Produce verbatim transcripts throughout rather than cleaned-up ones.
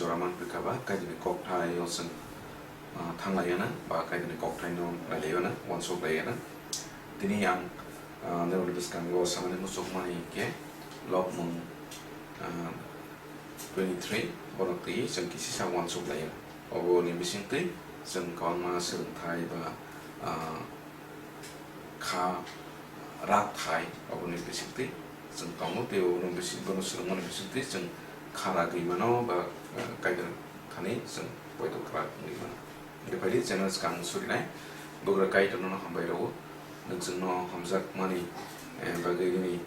Jora manpikha ba Kaitorni kokthai o chwng, ah, thanglaiyana ba Kaitorni kokthai no nailaiyana, uansuk laiyana. Tini ang, ah, norokni bwskango sanani muchukmani hinkhe Lobmung, ah, twenty-three, borok twi chwng kisisa uansuk laiyana. Oboni bisingtwi chwng kwbangma swrwngthai ba, ah, kha rak thai, oboni bisingtwi chwng tongo, tei oboni bising, bono swrwngmani bisingtwi chwng kha ragwi mano ba, eh, Kaitor thani chwng poito kwrak wngwi mano. Hwnkhe phaidi channel swkang surinai, Bugra Kaitor nono hambai rwo, nwng chwngno hamjakmani, eh, bagwi nini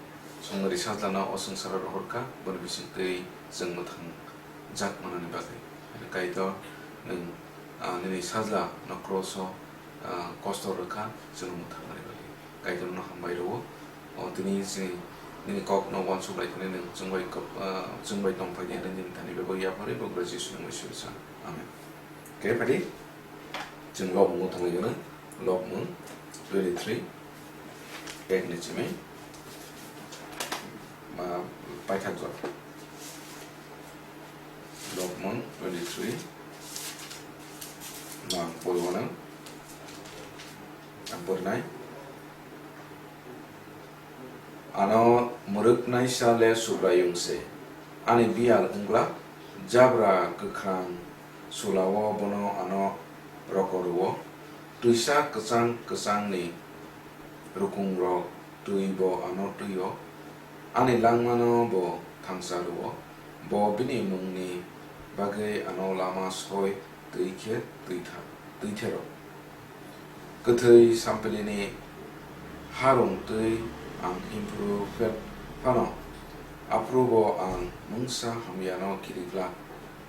chwngmari sajlano o swngcharo rohorkha, boni bisingtwi chwng mwthang jak manani bagwi. Kaitor, nwng, ah, nini sajla no cross o, ah, kosto rwkha, chwngno mwthangmani bagwi. Kaitor no hambai rwo. O tini chini, nini kok no uansuk lai thani nwng chwng bai kok, ah, chwng bai tong phai di hwnwi nini thani bebak yapharwi Bugra Jisu ni mungwi suri sa. Amen. Khe phaidi, chwng Lobmung o thangwi gana, Lobmung twenty-three, ek ni simi, ma, paithak jora. Lobmung twenty-three, nang poriwanang, ang porinai. Ano mwrwknaisa le Subraiyung se, ani biyal wngla, jabra kwkhrang sula-o bono ano roko rw-o, twisa kwchang kwchangni rukungrok twi bo ano twi-o, ani langmano bo thangsa rw-o, bo bini mungni bagwi ano lama soi twi khe twi tha-, twi thero. Kwthwi sampilini harung twi ang himphuru phet phano, aphuru bo ang mungsa hamyano kiri glak.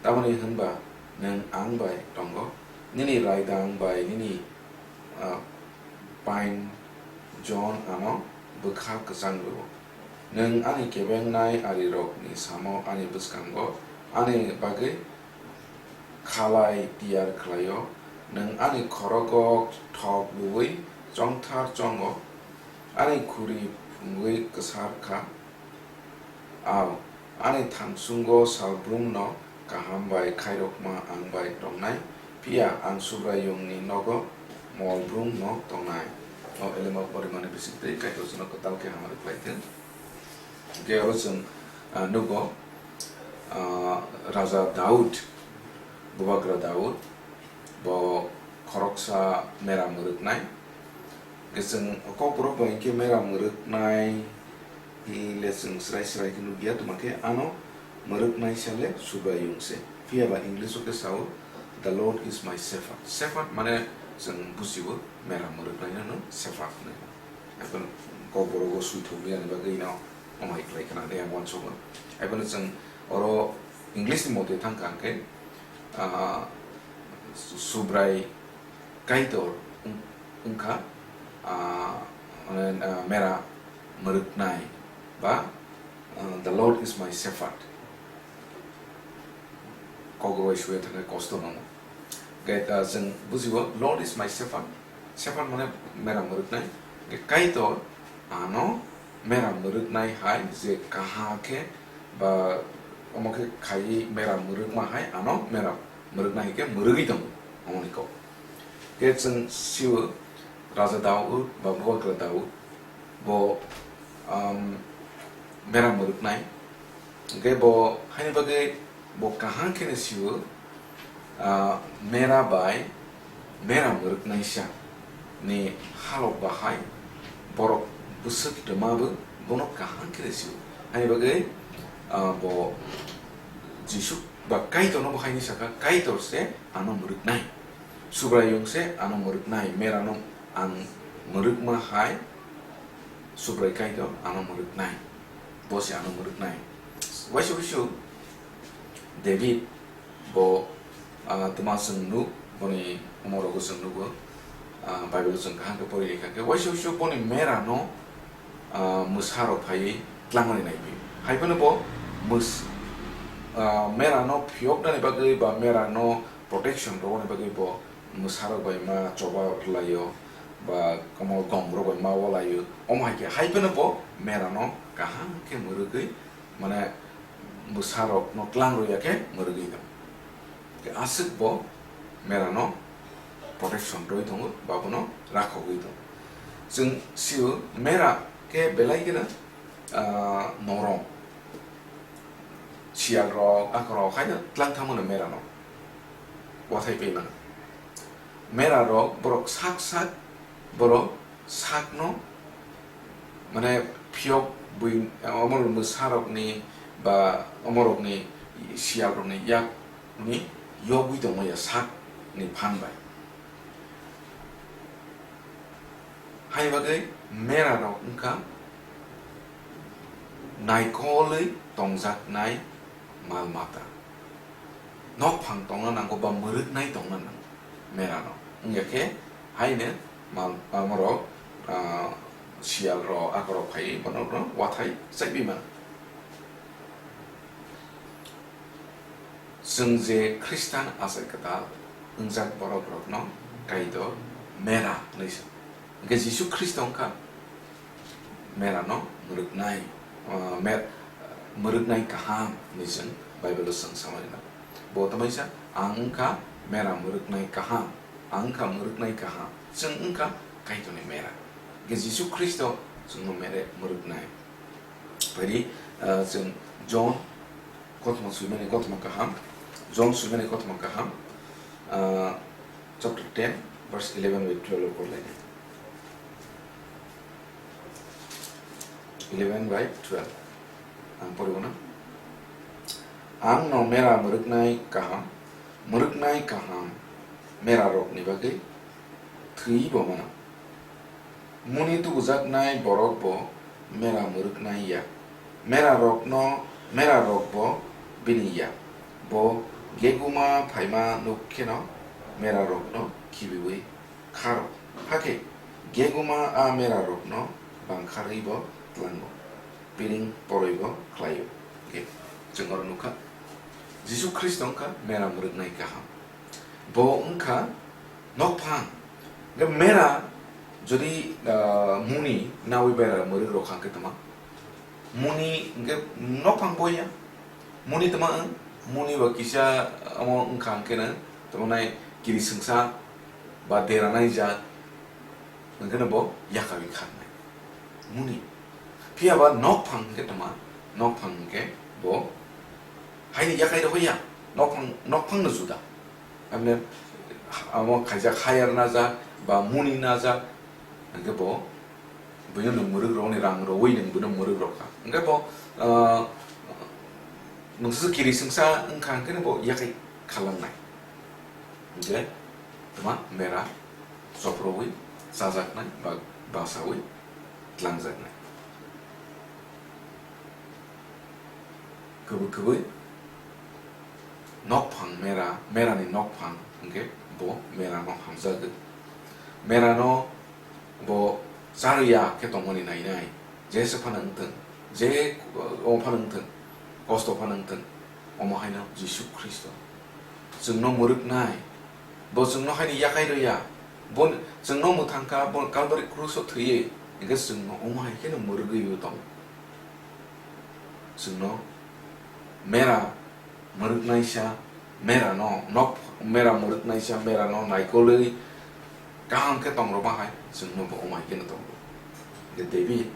Tamoni hwnba nwng ang bai tongo, nini raidang bai nini, ah, pain jon ano bwkha kwchang rw-o. Nwng ani kebengnai arirokni samo ani bwskango ani bagwi khalai tiyar khlai-o. Nwng ani khorogo thok rwui chongthar chongo, ani khuri phungwi kwsar kha. Ao, ani thangsungo salbrumno kaham bai khairokma ang bai tongnai, phiya ang Subraiyungni nogo molbrumno tongnai. O elema porimani bisingtwi Kaitor chwngno kwtal khe hamari khlai thung. Hwnkhe oro chwng, ah, nugo, ah, Raja Daud, Bubagra Daud, bo khoroksa mera mwrwknai. Hwnkhe chwng Kokborok bai hinkhe mera mwrwknai le chwng srai srai khe nukya, tongma khe ano mwrwknaisa le Subraiyung se. Phiya ba English o khe sao, "The Lord is my shepherd." Shepherd mane chwng bujio mera mwrwknaino no shepherd hwnwi. Haikhe Kokborok o swi thumya ni bagwi no omo hai khlai khna de ang uansukgo. Haiphano chwng oro English ni mote thang kha hwnkhe, ah, Subrai Kaitor wng-, wngkha, ah, mane, ah, mera mwrwknai ba, ah, "The Lord is my shepherd." Kokborok bai suya thangkhe kosto nango. Hwnkhe, ah, chwng bujio, "Lord is my shepherd." Shepherd mane mera mwrwknai. Hwnkhe Kaitor ano mera mwrwknai hai je kaha khe ba omo khe khaiwi mera mwrwkma hai ano mera mwrwknai hai khe mwrwgwi tongo omoni kok. Khe chwng sio Raja Daud ba Bubagra Daud bo, um, mera mwrwknai. Hwnkhe bo haini bagwi bo kaham kheno sio, ah, mera bai mera mwrwknaisa ni halok bahai borok bwswk twma bo bono kaham kheno sio. Haini bagwi, ah, bo Jisu ba Kaitorno bo haini sakha, "Kaitor se ano mwrwknai, Subraiyung se ano mwrwknai, merano ang mwrwkma hai Subrai Kaitor ano mwrwknai, bo se ano mwrwknai." Waisa waisa David bo, ah, twma chwng nuk, boni omorogo chwng nugo, ah, Bible chwng kaham khe pori rikha khe, waisa waisa boni merano, ah, mwsarok phaiwi tlangmani naiphai. Haiphano bo mwsa-, ah, merano phiyoknani bagwi ba merano protection rwmani bagwi bo mwsarok bai ma choba rwlaio, ba omo gomrok bai ma walaio. Omo hai khe, hai phano bo merano kaham khe mwrwgwi, mane, mwsarokno tlang rwya khe mwrwgwi tong. Aswk bo merano protection rwi tongo, ba bono rakhogwi tongo. Chwng sio mera khe belai kheno, ah, norom. Siyal rok, akhorok haino tlang thangmano merano. Wathai pai mano. Mera rok borok sak sak, borok sakno, mane, phiyok bui, omorok mwsarokni ba omorokni siyalrokni yakni yogwi tongmaya sakni phan bai. Hai bagwi mera rok wngkha naikolwi tongjaknai mal mata. Nokphang tongna nango ba mwrwknai tongna nango mera rok. Wngya khe haino mal, amorok, ah, siyal rok, akorok phaiwi bono wathai chaiwi mano. Chwng je Khristan achai kwtal wngjak borok rokno Kaitor mera hwnwi sa. Hwnkhe Jisu Khristo wngkha merano mwrwknai, ah, mer-, mwrwknai kaham hwnwi chwng Bible-o chwng samani nango. Bo tamaisa, "Ang wngkha mera mwrwknai kaham, ang wngkha mwrwknai kaham." Chwng wngkha Kaitorni mera. Hwnkhe Jisu Khristo chwngno mere mwrwknai. Phai di, ah, chwng John kothoma swimani kothoma kaham, John swimani kothoma kaham, ah, chapter ten, verse eleven bai twelve o porlaina. Eleven bai twelve. Ang poribo na. Ang no mera mwrwknai kaham, mwrwknai kaham mera rokni bagwi thwi bo mano. Muni tubujaknai borok bo mera mwrwknai ya. Mera rokno, mera rok bo bini ya. Bo geguma phaima nuk kheno mera rokno khibiwi kharo. Hakhe geguma a mera rokno bangkharwi bo tlango. Piring poroi bo khlaio. Ge, chwng oro nukha. Jisu Khristo wngkha mera mwrwknai kaham. Bo wngkha nokphang. Ge mera jodi, ah, muni nawi bera mwrwk rok hangkhe tama. Muni hingke nokphang boya. Muni tama ang, muni ba kisa amo wngkha hingke na, tamo nai kiri sengsa ba dera nai jat, hingke na bo yakawi kharnai. Muni. Phiya ba nokphang hingke tama, nokphang hingke bo haini yakai rohoya, nokphang, nokphang no juda. Amne amo khaijak hire na jak, ba muni na jak, hingke bo Buino nwng mwrwk rokni rang rwui nwng buino mwrwk rok kha. Hwnkhe bo, ah, nwng se kiri sengsa wngkha hwnkhe bo yakai khalangnai. Hwnkhe tma mera chopro wi chajaknai ba basaui tlangjaknai. Kwbwi kwbwi nokphang mera, merani nokphang hwnkhe bo merano hamjagwi. Merano bo charwi ya khe tongmani nainai, jesa phano wngthwng, je, uh, omo phano wngthwng, kosto phano wngthwng, omo haino Jisu Khristo chwngno mwrwknai, bo chwngno haino yakai rwya, bo chwngno mwthang kha, bo Kalbari kruso thwiwi, hwnkhe chwngno omo hai kheno mwrwgwi tongo. Chwngno mera mwrwknaisa, merano nok, mera mwrwknaisa, merano naikolwi kaham khe tongrwma hai chwngno bo omo hai kheno tongo. Hwnkhe David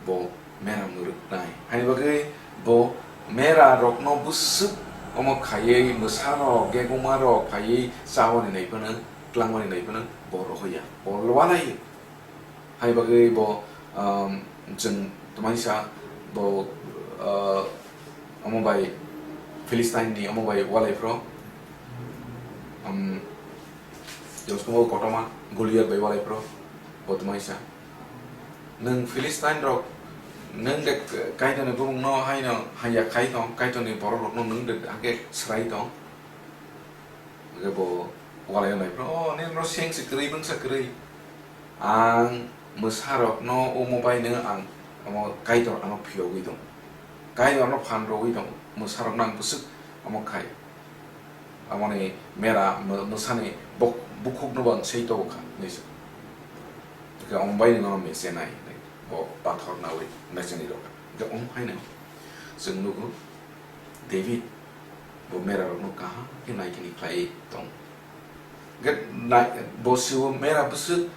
bo mera mwrwknai, haini bagwi bo mera rokno bwswk omo khaiwi mwsa rok, geguma rok phaiwi chaboni naiphano, twlangmani naiphano bo rohoya, bo lwalaio. Hai bagwi bo, um, chwng twmaisa bo, uh, omo bai Philistine ni omo bai walai phro, um, josmo kotorma Goliath bai walai phro, bo twmaisa. Nwng Philistine rok, nwng de Kaitor ni bumung no haino haya khai tong, Kaitor ni borok rok no nwng de hake srai tong. Hwnkhe bo walai nai phano, "O, nini no seng se kwrwi, bwngsa kwrwi. Ang mwsa rokno omo bai no ang omo Kaitor ano phiyogwi tongo. Kaitor ano phan rogwi tongo. Mwsa rokno ang bwswk omo khai. Amoni mera, mw-, mwsani bok-, bukhukno bo ang sei tobo kha," hinwi sa. Hwnkhe omo bai no mechenai hinwi bo pathor naui mechenwi rw kha. Hwnkhe omo haino chwng nugo David bo mera rokno kaham khe naikini khlai tong. Hwnkhe nai-, bo siwo mera bwswk,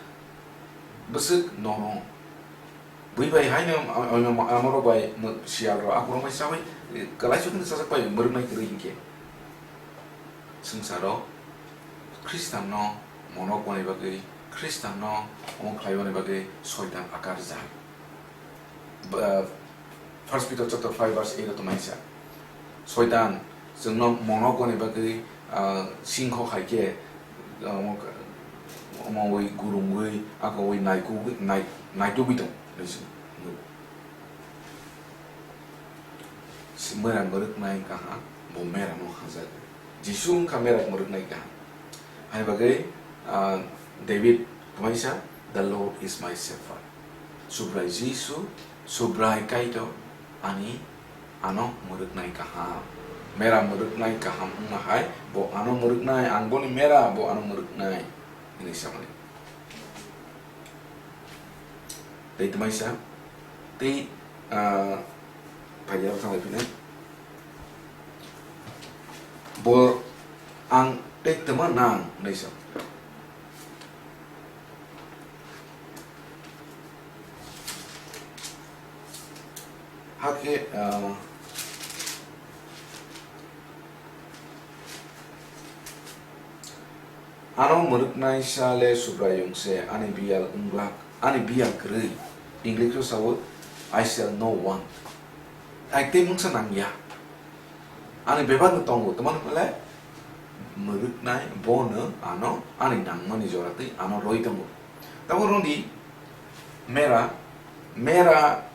bwswk nono. Bui bai haino am-, am-, am-, amorok bai mo-, siyal rok aphuru bai chabai, eh, kwlai sukhe chajak bai mwrwknai kwrwi hinkhe. Swngcharo Khristanno monok mani bagwi, Khristanno omo khlai mani bagwi Soitan akar rijak. Ba, First Peter chapter five verse eight o tongmani sa. Soitan chwngno monok mani bagwi, ah, singkho hai khe, ah, omo, omo wi gurungwi, ako wi naikugwi, nai-, naitugwi tong, hinwi se. Si mera mwrwknai kaham, bo mera no hajak. Jisu wngkha mera mwrwknai kaham. Hai bagwi, ah, David tongmani sa, "The Lord is my shepherd." Subrai Jisu, Subrai Kaitor, ani ano mwrwknai kaham. Mera mwrwknai kaham wngma hai, bo ano mwrwknai, ang boni mera, bo ano mwrwknai, hinwi samani. Tei tongmani sa, tei, ah, phaiyarok thangwi phino. Bo ang tei twma nang hinwi sa. Hakhe, ah, ano mwrwknai sa le Subraiyung se, ani biyal wng glak, ani biyal kwrwi. English o sao, "I shall no want." Ai tei mungsa nangya. Ani bebak no tongo, tamo hwnle mwrwknai bono ano ani nangmani jora tei ano roi tongo. Tamo rwngdi mera, mera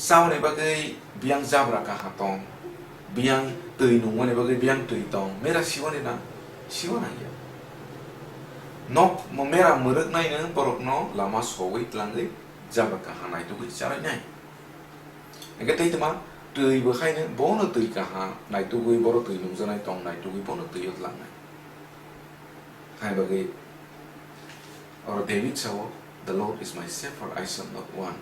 Saboni bagwi biyang jabra kaha tong, biyang twi nungmani bagwi biyang twi tong, mera siwani na, siwa nangya. Nok mo mera mwrwknaino borokno lama sogwi tlangwi jabra kaha naitugwi charainai. Hingkhe tei tma twi bo khaino bono twi kaha naitugwi boro twi nungjaknai tong naitugwi bono twio tlangnai. Hai bagwi oro David sao, "The Lord is my shepherd, I shall not want."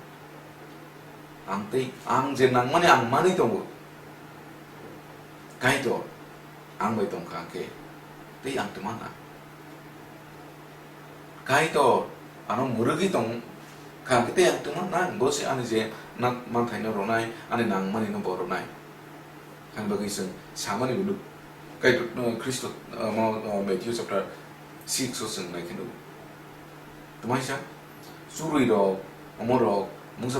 Ang tei, ang je nangmani ang manwi tongo. Kaitor ang bai tongkha khe tei ang tma na. Kaitor ano mwrwgwi tongkha khe tei ang tma na. Bo se ani je na manthaino ronai, ani nangmanino bo ronai. Ani bagwi chwng samani hwnwi Kaitor, uh, Khristo, uh, mo, uh, Matthew chapter six o chwng nai kheno. Tmaisa churwi rok, omo rok, mungsa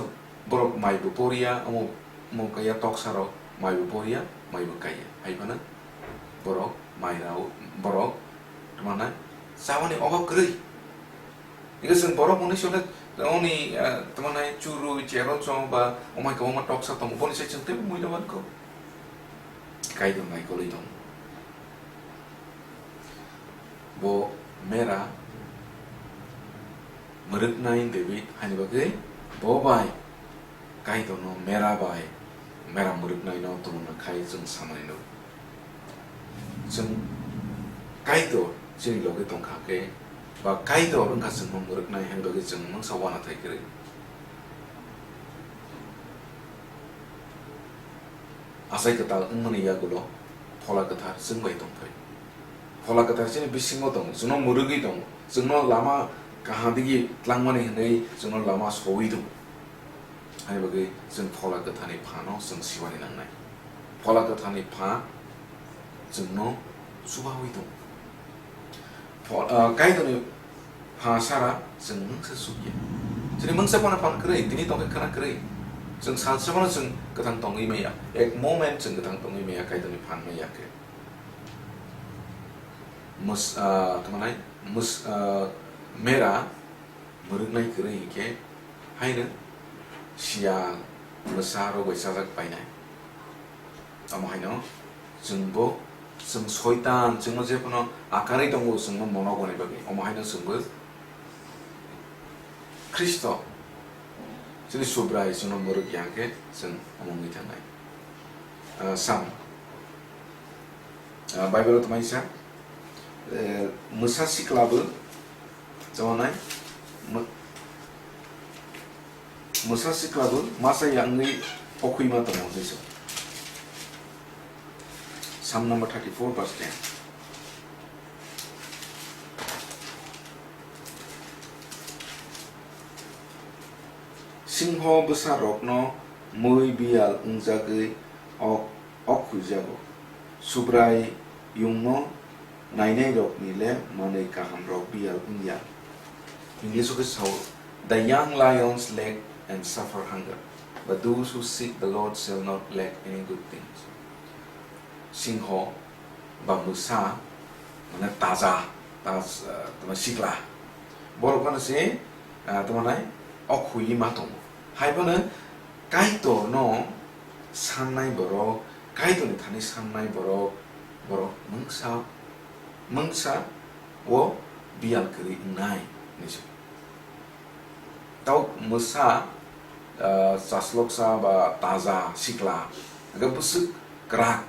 borok mai bo poriya, omo, omo kaya toksa rok mai bo poriya, mai bo kaya. Hai phano borok mai rao, borok tma na chabani obab kwrwi. Hingke chwng borok hwnwi sole, oni, ah, tamo nai churwi, cherochong ba omai kwbangma toksa tongo, boni sai chwng teibo muiloban kho. Kaitor naikolwi tongo. Bo mera mwrwknai David haini bagwi bo bai Kaitorno mera bai mera mwrwknaino tongna khai chwng samani nw. Chwng Kaitor chini logi tongkha khe, ba Kaitor wngkha chwngno mwrwknai, hai bagwi chwng mungsa uanathai kwrwi. Achai kwtal wngmani yagulo Phola Kwthar chwng bai tongphai. Phola Kwthar chini bisingo tongo, chwngno mwrwgwi tongo, chwngno lama kaham digi tlangmani hwnwi chwngno lama sowi tongo. Hai bagwi chwng Phola Kwtharni phano chwng siwani nangnai. Phola Kwtharni pha chwngno chubawi tongo. Pho-, ah, Kaitorni pha sara chwng mungsa sukya. Chini mungsa phano phan kwrwi, tini tongkhe khna kwrwi. Chwng salsa phano chwng kwthang tongwi maya. Ek moment chwng kwthang tongwi maya Kaitorni phan maya khe. Mus-, ah, tongmani mus-, ah, mera mwrwknai kwrwi hinkhe haino siya mwsa rok bai chajak painai. Omo haino chwngbo, chwng soitan, chwngno jephano akarwi tongo, chwngno monok wnai bagwi. Omo haino chwngbo Khristo, chini Subrai, chwngno mwrwk ya khe chwng omo wngwi thangnai. Ah, Sam. Ah, Bible o tongmani sa, eh, mwsa sikla bo, chonai, mw-, mwsa sikla bo masa yangwi pokhwi ma tongo hinwi sa. Psalm number thirty-four, verse ten. Singho bwsarokno mui biyal wngjagwi ok, ok khuijago. Subraiyungno nainairokni le manwi kahamrok biyal wngya. English-o khe sao, "The young lions lack and suffer hunger, but those who seek the Lord shall not lack any good things." Singho ba mwsa, mane taja, taj-, ah, tamo sikla. Borok phano se, ah, tamo nai, ok khuiwi ma tongo. Hai phano Kaitorno sannai borok, Kaitorni thani sannai borok, borok mungsa, mungsa o biyal kwrwi wngnai hinwi sa. Tok mwsa, ah, chasloksa ba taja sikla, hwnkhe bwswk kwrak.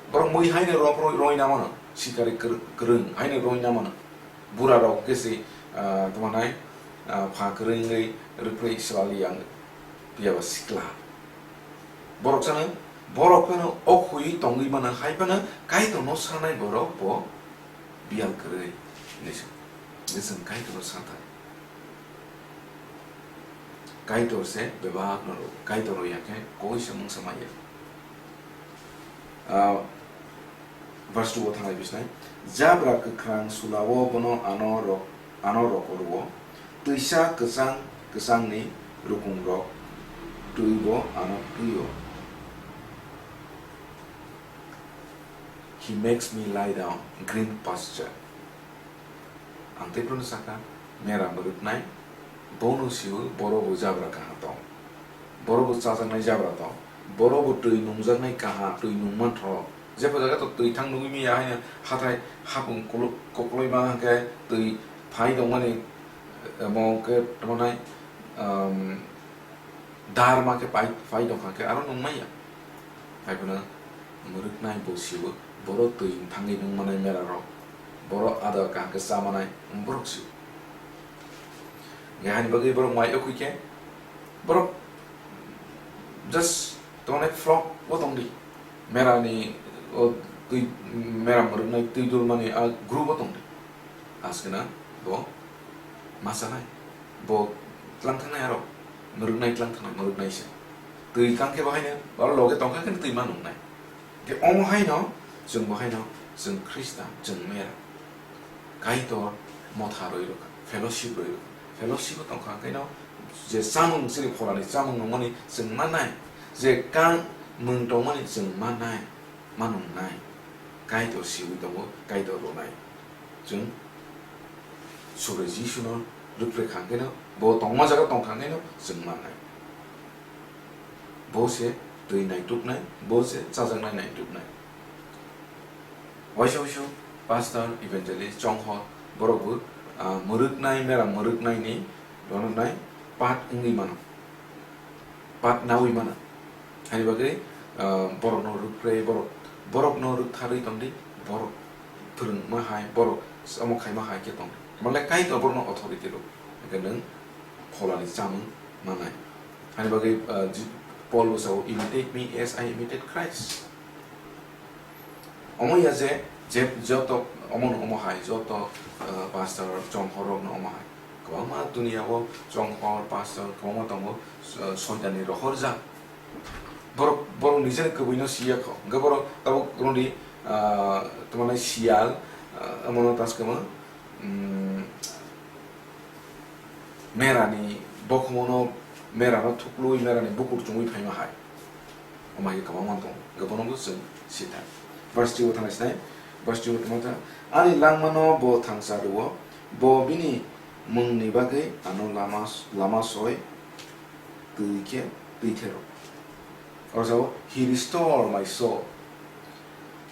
Borok mui haino ro-, ro-, roina mano, sikari kwr-, kwrwng haino roina mano. Bura rok khe se, ah, tamo nai, ah, pha kwrwngwi rwphri swlali yang phiya ba sikla. Borok sano, borok phano o khuiwi tongwi mano, hai phano Kaitorno sanai borok bo biyal kwrwi hinwi sa. Hwnkhe chwng Kaitorno sa thai. Kaitor se bebak no rw, Kaitor rw ya khe koi se mungsa manya. Ah, verse two o thanglai bisnai. Jabra kwkhrang sulao bono ano rok, ano rok rwo. Twisa kwchang kwchangni rukungrok twibo ano twio. He makes me lie down green pasture. Ang tei phano sakha, mera mwrwknai, bono sio, boro bo jabra kaha tong. Boro bo chajaknai jabra tong. Boro bo twi nungjaknai kaha, twi nungma thok. Jepho jaga to twi thang nugwi manya haino hathai hapung kulu-, kokloi ma hwnkhe twi phai tongmani, eh, mo hwnkhe tamo nai, um, dar ma khe pai, pai tongkha khe aro nung manya. Hai phano mwrwknai bo sio, borok twi thangwi nung manai mera rok, borok ada kaham khe cha manai borok sio. Hwnkhe haini bagwi borok mai okhui khe, borok just tongnai flok o tongdi. Mera ni o twi, mera mwrwknai twi dul mani a group o tongdi. Askena bo ma sanai. Bo tlang thangnai aro. Mwrwknai tlang thangnai, mwrwknai se. Twi kang khe bo haino, oro loge tong kha khe twi ma nungnai. Khe omo haino, chwng bo haino, chwng Khristan, chwng mera. Kaitor motha rwi rwkha, fellowship rwi rwkha. Fellowship o tong kha khe no, je chamung, chini pholani chamung nungmani chwng ma nai, je kang mung tongmani chwng ma nai, ma nungnai. Kaitor siwi tongo, Kaitor rwnai. Chwng Subrai Jisuno rwphre kha khe no, bo tongma jaga tong kha khe no chwng ma nai. Bo se twi naituknai, bo se chajaknai naituknai. Waisa waisa pastor, evangelist, chonghor, borok bo, ah, mwrwknai, mera mwrwknaini ronoknai part wngwi mano, part nawi mano. Haini bagwi, ah, borokno rwphre, borok, borokno rwktharwi tongdi, borok phwrwngma hai, borok omo khaima hai khe tongdi. Male Kaitor borokno authority rw, hwnkhe nwng pholani chamung manai. Haini bagwi, ah, Ji-, Paul bo sao, "Imitate me as I imitate Christ." Omo ya je, je joto omo no omo hai, joto, ah, pastor, chonghor rok no omo hai. Kwbangma duniya o chonghor, pastor kwbangma tongo, ah, soitan ni rohor jak. Borok, borok nijeni kwbui no siya kho. Hwnkhe borok tabuk roni, ah, tamo nai siyal, ah, omo no tas kwma, mm, merani bokhongo no, merano thuklwi, merani bukur chumui phaima hai. Omo hai khe kwbangma tong, hwnkhe bono bo chwng sithai. Verse three o thangnai sinai, verse three o tongma kha, "Ani langmano bo thangsa rwo, bo bini mungni bagwi ano lama, lama soi twi khe twi thero." Oro sao, "He restore my soul."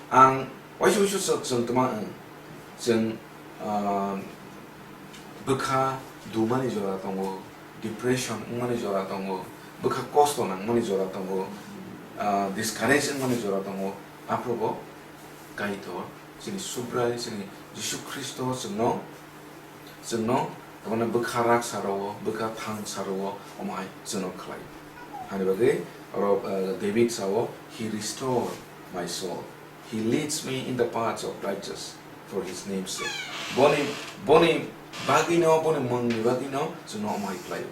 Ang waisa waisa chwng, chwng tongma, ang, chwng, ah, bwkha dumani jora tongo, depression wngmani jora tongo, bwkha kosto nangmani jora tongo, ah, discourage wngmani jora tongo, aphuru bo Kaitor, chini Subrai, chini Jisu Khristo chwngno, chwngno, tamani bwkha raksa rwo, bwkha thangsa rwo, omo hai chwngno khlai. Hani bagwi oro, ah, David sao, "He restore my soul." He leads me in the paths of righteous for his name's sake. Boni, boni bagwino, boni mungni bagwino chwngno omo hai khlaio.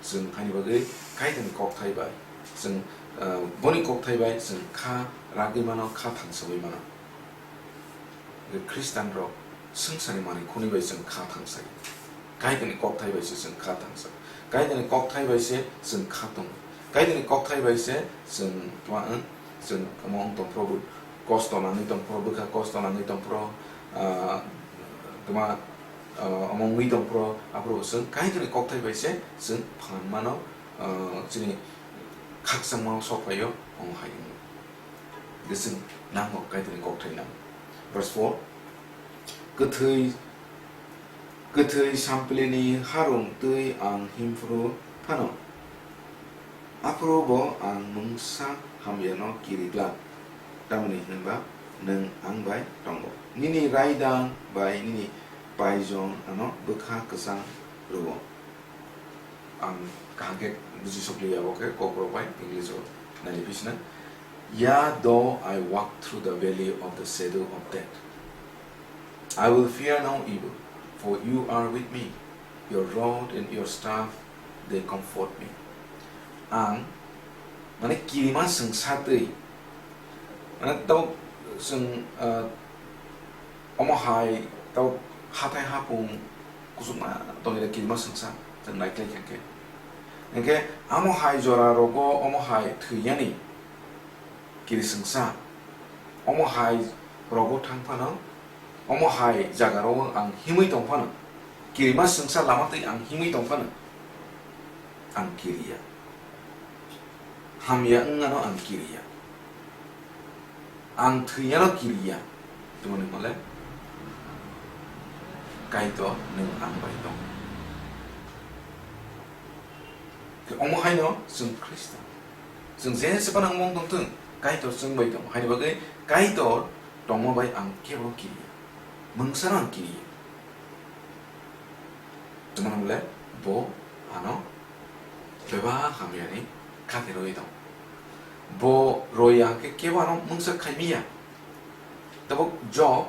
Chwng haini bagwi Kaitorni kokthai bai, chwng, ah, boni kokthai bai chwng kha ragwi mano, kha thangsawi mano. Hwnkhe Khristanrok swngcharni manwi khwnwi bai chwng kha thangsaio. Kaitorni kokthai bai se chwng kha thangsa. Kaitorni kokthai bai se chwng kha tongo. Kaitorni kokthai bai se chwng tma wng, chwng omo wng tongphuru, kosto nangwi tongphuru, bwkha kosto nangwi tongphuru, ah, tma, ah, omo wngwi tongphuru, aphuru chwng Kaitorni kokthai bai se chwng phan mano, ah, chini khakchangmao sok phaio, omo hai wngwi. Hwnkhe chwng nango Kaitorni kokthai nango. Verse four, kwthwi, kwthwi samplini harung twi ang himphuru phano, aphuru bo ang mungsa hamyano kiri glak, tamni hwnba nwng ang bai tongo. Nini raidang bai nini paijon ano bwkha kwchang rwo. Ang kaham khe buji sokliya, obo khe Kokborok bai English o nailai phi sina. Yea, though I walk through the valley of the shadow of death, I will fear no evil, for you are with me. Your rod and your staff, they comfort me. Ang, mane, kirima swngsa twi, mane, tabuk chwng, ah, omo hai tabuk hathai hapung kuchukma tongwi kirima swngsa chwng naikhlai kha khe. Hinkhe amo hai jora rogo omo hai thwiyani kiri swngsa, omo hai rogo thang phano, omo hai jaga rogo ang himwi tong phano, kirima swngsa lama twi ang himwi tong phano, ang kiriya. Hamya wngmano ang kiriya. Ang thwiyano kiriya. Tongmani hwnle Kaitor nwng ang bai tong. Khe omo haino chwng Khristan. Chwng jesa phano wng tongthwng, Kaitor chwng bai tongo. Haini bagwi Kaitor tongma bai ang kebo kiriya. Mungsano ang kiriya. Tongmani hwnle bo ano bebak hamyani kate rwi tong. Bo rwi ang khe kebo ano mungsa khaimiya. Tabuk Job,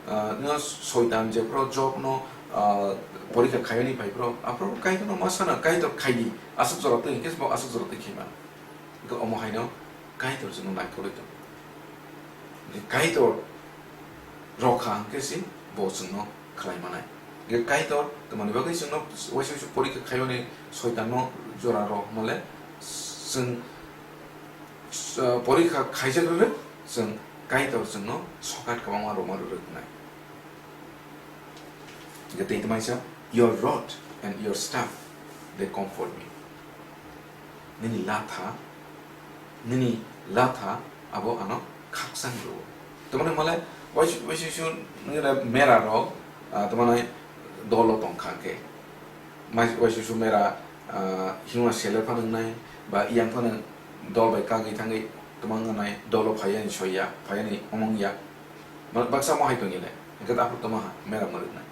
ah, no Soitan jephru Job no, ah, porikha khaiyani phaiphru, aphru Kaitor no ma sana, Kaitor khaidi, aswk jora twi hinkhe bo aswk jora twi khaima. Hinkhe omo haino Kaitor chwngno naikolwi tongo. Kaitor rokha hinkhe se bo chwngno khlai manai. Hinkhe Kaitor tongmani bagwi chwngno waisa waisa porikha khaiyoni Soitanno jora rw hwnle chwng, s-, porikha khaijak rwrwk chwng Kaitor chwngno sokat kwbangma rwma rwrwk wngnai. Hinkhe tei tamaisa, "Your rod and your staff, they comfort me." Nini latha, nini latha abo ano khakchang rwo. Tamani hwnle waisi-, waisisu nini mera rok, ah, tamani dolo tongkha khe. Mai-, waisisu mera, ah, himma seler phano wngnai, ba yang phano dol bai kagwi thangwi twmang wngnai, dolo phaiya ni soiya, phaiya ni omong ya. Ma-, baksa mo hai tongile, hingke aphuru tamo ha, mera mwrwknai.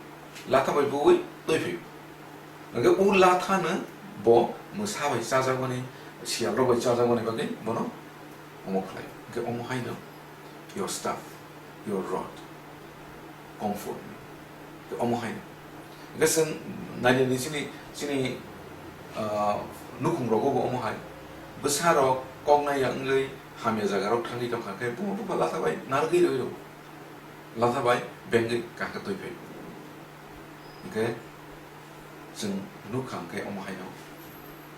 Latha bai bui twi phi. Hingke u latha no bo mwsa bai chajakmani, siyal rok bai chajakmani bagwi bono omo khlai. Hingke omo hai no, your staff, your rod, comfort me. Hingke omo hai no. Hingke chwng nainani chini, chini, ah, nukhung rogo bo omo hai. Bwsa rok kok nai ya wngwi hamya jaga rok thangwi tongkha khe, buma bupha latha bai narwgwi rwi rw. Latha bai bengwi kaham khe twi phai. Hingkhe chwng nukha hwnkhe omo haino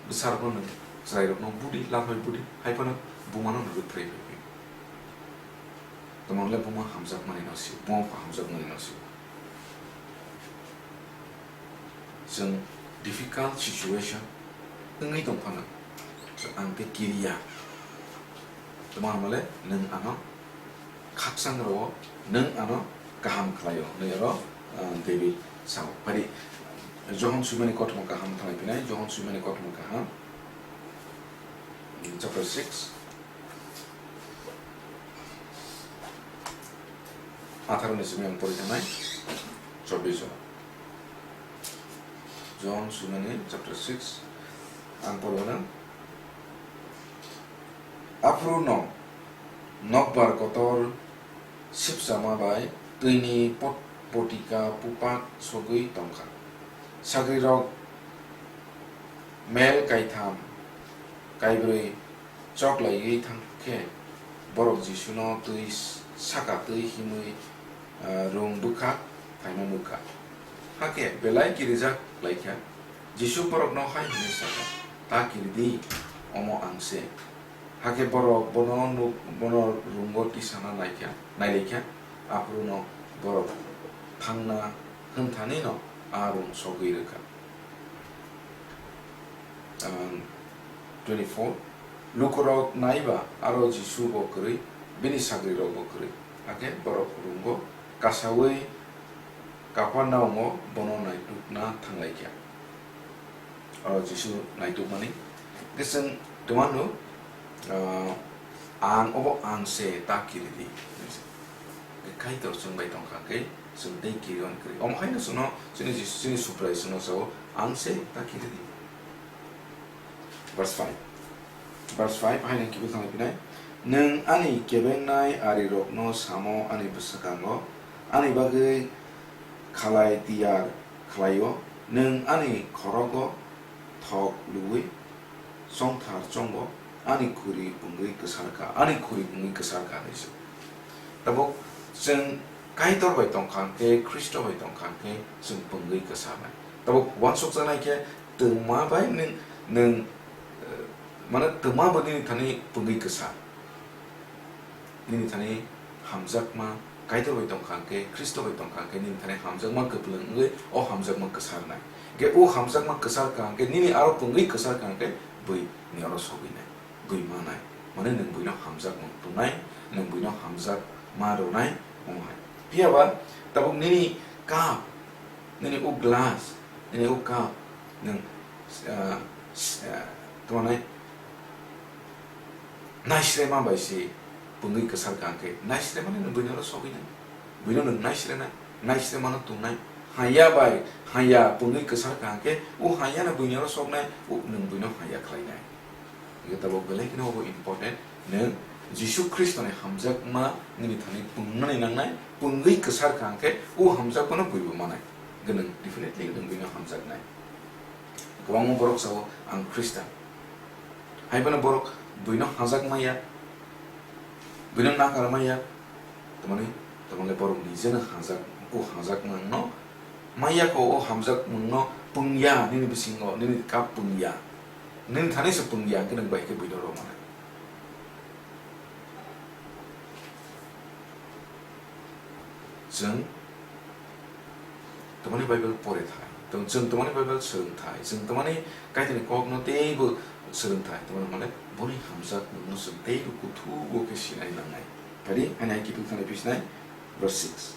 bwsarokno nwng chwrairokno budi, latha bai budi, hai phano bumano nwng rwphre phai phai. Tamo le buma hamjakmani no sio, buma pha hamjakmani no sio. Chwng difficult situation wngwi tong phano, ang khe kiriya. Tamo hamle nwng ano khakchang rwo, nwng ano kaham khlaio, hwnwi oro, ah, David sao. Phari, Johon swimani kothoma kaham thanglai phinai, Johon swimani kothoma kaham, chapter six, atharo ni simi ang pori thangnai, chobbish o. Johon swimani chapter six, ang pori hwnang. Aphuru no Nokbar kotor sipchama bai twini pot-, potika pupak sogwi tongkha. Sagrirok mel kaitham, kaibrwi chok laiwi thang khe, borok Jisuno twi saka twi himwi, ah, rung bwkha phaima nukha. Hakhe belai kirijak laikha. Jisu borokno hai hwnwi sakha, "Ta kiri di, omo ang se." Hakhe borok bono nuk-, bono rungo tisana naikha, nailaikha, aphuruno borok thangna hwnthanino a rung sogwi rwkha. Um, twenty-four, lukurok naiba aro Jisu bo kwrwi, bini sagrirok bo kwrwi. Hakhe borok rungo kasaui Kapernaum o bono naitukna thanglaikha. Oro Jisu naitukmani. Hwnkhe chwng twmano, ah, ang obo ang se, ta kiri di. Kaitor chwng bai tongkha khe chwng tei kirion kwrwi. Omo haino chwngno chini Jisu, chini Subrai chwngno sao, "Ang se, ta kiri di." Verse five. Verse five haino kiphil thangwi phinai, "Nwng ani kebengnai arirokno samo ani bwswkango, ani bagwi khalai tiyar khlaio, nwng ani khorogo thok luwi chongthar chongo, ani khuri pungwi kwsar kha, ani khuri pungwi kwsar kha," hinwi se. Tabuk chwng Kaitor bai tongkha hwnkhe, Khristo bai tongkha hwnkhe chwng pungwi kwsarnai. Tabuk uansukjaknai khe twma bai nwng, nwng, eh, mane twma bo nini thani pungwi kwsar. Nini thani hamjakma Kaitor bai tongkha hwnkhe, Khristo bai tongkha hwnkhe, nini thani hamjakma kwplwng wngwi o hamjakma kwsarnai. Hwnkhe o hamjakma kwsar kha hwnkhe, nini aro pungwi kwsar kha hwnkhe, bui ni oro sogwinai, bui manai. Mane nwng buino hamjakmung tunai, nwng buino hamjakma rwnai, omo hai. Phiya ba tabuk nini cup, nini o glass, nini o cup, nwng, ah, s-, ah, tamo nai, naisrema bai se pungwi kwsar kha hwnkhe, naisremani nwng buino oro sogwinai. Buino nwng naisrenai, naisremano tungnai. Haya bai haya pungwi kwsar kha hwnkhe, o hayano buino oro soknai, o nwng buino haya khlainai. Hwnkhe tabuk belai kheno obo important, nwng Jisu Khristoni hamjakma nini thani pungnani nangnai, pungwi kwsar kha hwnkhe, o hamjakmano buibo manai. Hwnkhe nwng definitely nwng buino hamjaknai. Kwbangma borok sao, "Ang Khristan." Hai phano borok buino hajak maya, buino nakar maya, tamani, tamale borok nijeno hajak, o hajak mangno maya ko, o hamjak mangno pungya, nini bisingo, nini cup pungya, nini thani se pungya, hwnkhe nwng bai khe buino rw manai. Chwng tamani Bible pore thai, tong-, chwng tamani Bible swrwng thai, chwng tamani Kaitorni kokno teibo swrwng thai, tamani hwnmale boni hamjak mungno chwng teibo kuthugo khe sinai nangnai. Phadi, haino hai kiphil thani phisnai, verse six.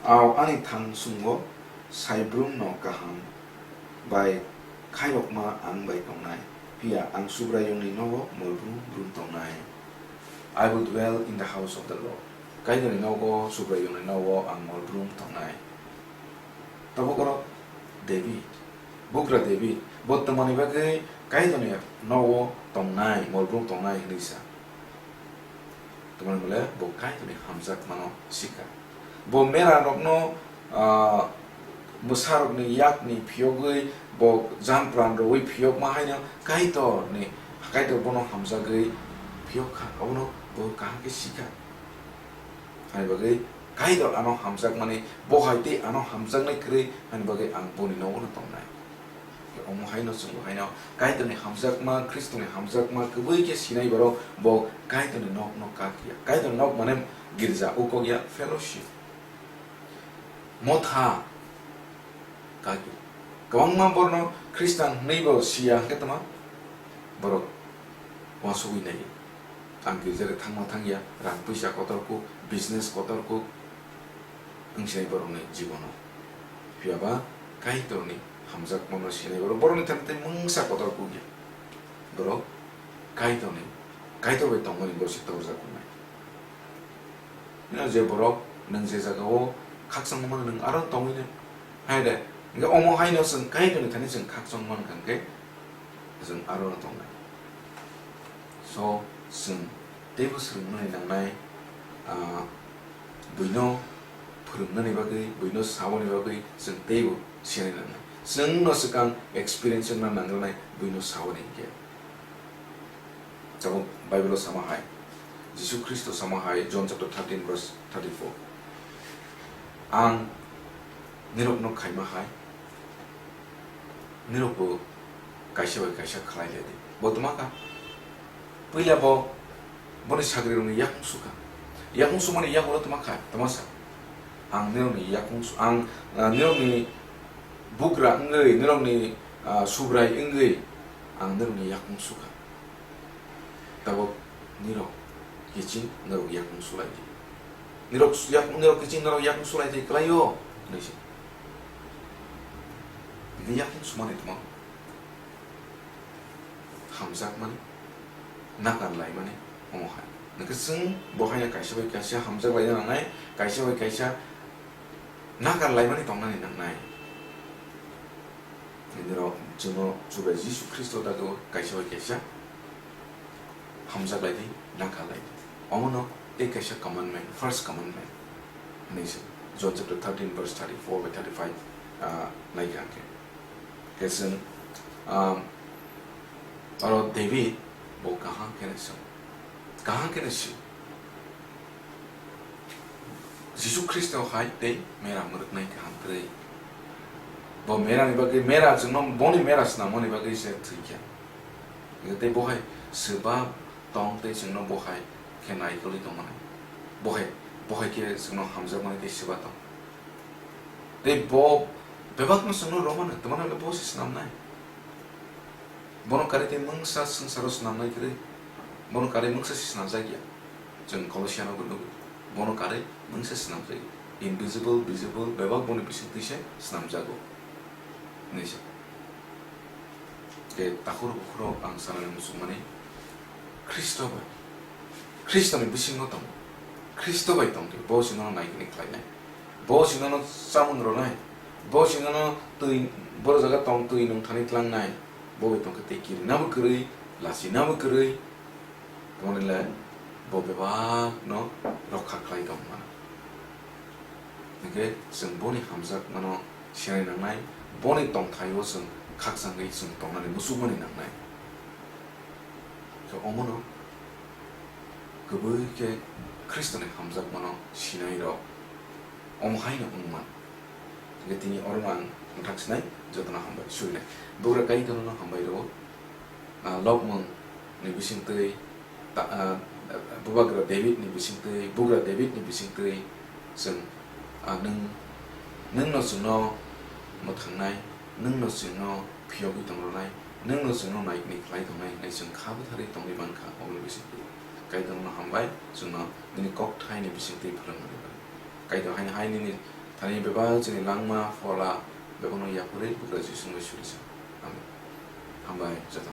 Ao ani thangsungo saibrumno kaham bai khairokma ang bai tongnai, phiya ang Subraiyungni nogo mol brum brum tongnai. I will dwell in the house of the Lord. Kaitorni nogo, Subraiyungni nogo ang mol brum tongnai. Tabuk oro David, bugra David, bo twmani bagwi Kaitorni nogo tongnai, mol brum tongnai hwnwi sa. Tamani hwnle bo Kaitorni hamjakmano sikha. Bo mera rokno, ah, bwsa rokni yakni phiyogwi bo jan pran rwui phiyokma haino Kaitorni, Kaitor bono hamjagwi phiyok kha, abono bo kaham khe sikha. Haini bagwi Kaitor ano hamjakmani, bo hai tei ano hamjaknai kwrwi, haini bagwi ang boni nogono tongnai. Omo haino chwng bo haino Kaitorni hamjakma, Khristoni hamjakma kwbwi khe sinai borok bo Kaitorni nokno kak ya. Kaitorni nok mane girja, ukok ya fellowship. Motha kak ya. Kwbangma borno Khristan hwnwi bo siya hwnkhe tongma borok uansugwi nai. Ang girja de thangma thangya, rang puisa kotor kuk, business kotor kuk, wng sinai borokni jibono. Phiya ba Kaitorni hamjakmano sinai borok, borokni thani tei mungsa kotor kuk ya. Borok Kaitorni, Kaitor bai tongmani borok se torjak wngnai. Nino je borok nwng je jagao khakchangma mano, nwng aro tongwi nai. Hai de, hwnkhe omo haino chwng Kaitorni thani chwng khakchang mankha hwnkhe, chwng aro no tongnai. So, chwng Teibo swrwngmani nangnai, ah, buino phwrwngnani bagwi, buino saboni bagwi chwng teibo sinani nangnai. Chwngno swkang experience wngna nangjaknai buino saboni hinkhe. Tabuk Bible-o sama hai, Jisu Khristo sama hai, John chapter thirteen verse thirty-four, "Ang nirokno khaima hai, nirokbo kaisa bai kaisa khlai le di." Bo tma kha? Puila bo boni sagrirokni yakung sukha. Yakung sumani yagulo tma kha? Tma sa? Ang nirokni yakung su-, ang, ah, nirokni bugra wngwi, nirokni, ah, subrai wngwi ang nirokni yakung sukha. Tabuk nirok kiching norok yakung sulai di. Nirok su-, yak-, nirok kiching norok yakung sulai di kwlaio, hwnwi se. Bini yakung sumani tma? Hamjakmani, nakar laimani, omo hai. Hwnkhe chwng bo haino kaisa bai kaisa hamjak laina nangnai, kaisa bai kaisa nakar laimani tongnani nangnai. Nini rok chwngno Chubai Jisu Khristo dago kaisa bai kaisa hamjak lai di, nakar lai di. Omono tei kaisa commandment, first commandment hwnwi se John chapter thirteen verse thirty-four bai thirty-five, ah, naikha khe. Khe chwng, ah, oro David bo kaham khe sw-, kaham khe sw-, Jisu Khristo hai tei mera mwrwknai kaham kwrwi. Bo merani bagwi mera chwngno, boni mera swnamoni bagwi se thwikha. Tei bo hai swba tong tei chwngno bo hai khe naikolwi tongmani. Bo hai, bo hai khe chwngno hamjakmani tei swba tong. Tei bo bebakno chwngno romano, twmano le bo se swnamnai. Bono karwi tei mungsa swngcharo swnamnai kwrwi. Bono karwi mungsa se swnamjak ya. Chwng Kolosiano bo nugo. Bono karwi mungsa swnamjak ya. Invisible, visible, bebak boni bisingtwi se swnamjago. Hwnwi se. Tei takhuk bukhuk ang sanani muchungmani Khristo bai. Khristoni bisingo tong. Khristo bai tong di. Bo chwngno naikini khlainai. Bo chwngno chamung rwnai. Bo chwngno twi, boro jaga tong twi nung thani tlangnai. Bo bai tongkhe tei kirinabo kwrwi, lachinabo kwrwi, tongmani le bo bebakno rokha khlai tong mano. Hwnkhe chwng boni hamjakmano sinai nangnai, boni tongthaio chwng khakchangwi chwng tongnani muchukmani nangnai. Khe omono kwbwi khe Khristoni hamjakmano sinairok omo haino wng mano. Hingke tini oro ang mwthak sinai jotono hambai suinai. Bugra Kaitorno hambai rwo. Ah, Lobmung ni bisingtwi, ta-, ah, Bubagra David ni bisingtwi, Bugra David ni bisingtwi chwng, ah, nwng, nwngno chwngno mwthangnai, nwngno chwngno phiyogwi tongronai, nwngno chwngno naikni khlai tongnai hinwi chwng kha bwtharwi tongwi mankha, oboni bisingtwi. Kaitorno hambai chwngno nini kokthaini bisingtwi phwrwngmani bagwi. Kaitor haino hai nini thani bebak chini langma, phola, bebakno yapharwi Bugra Jisu mungwi suri sa. Amen. Hambai joto.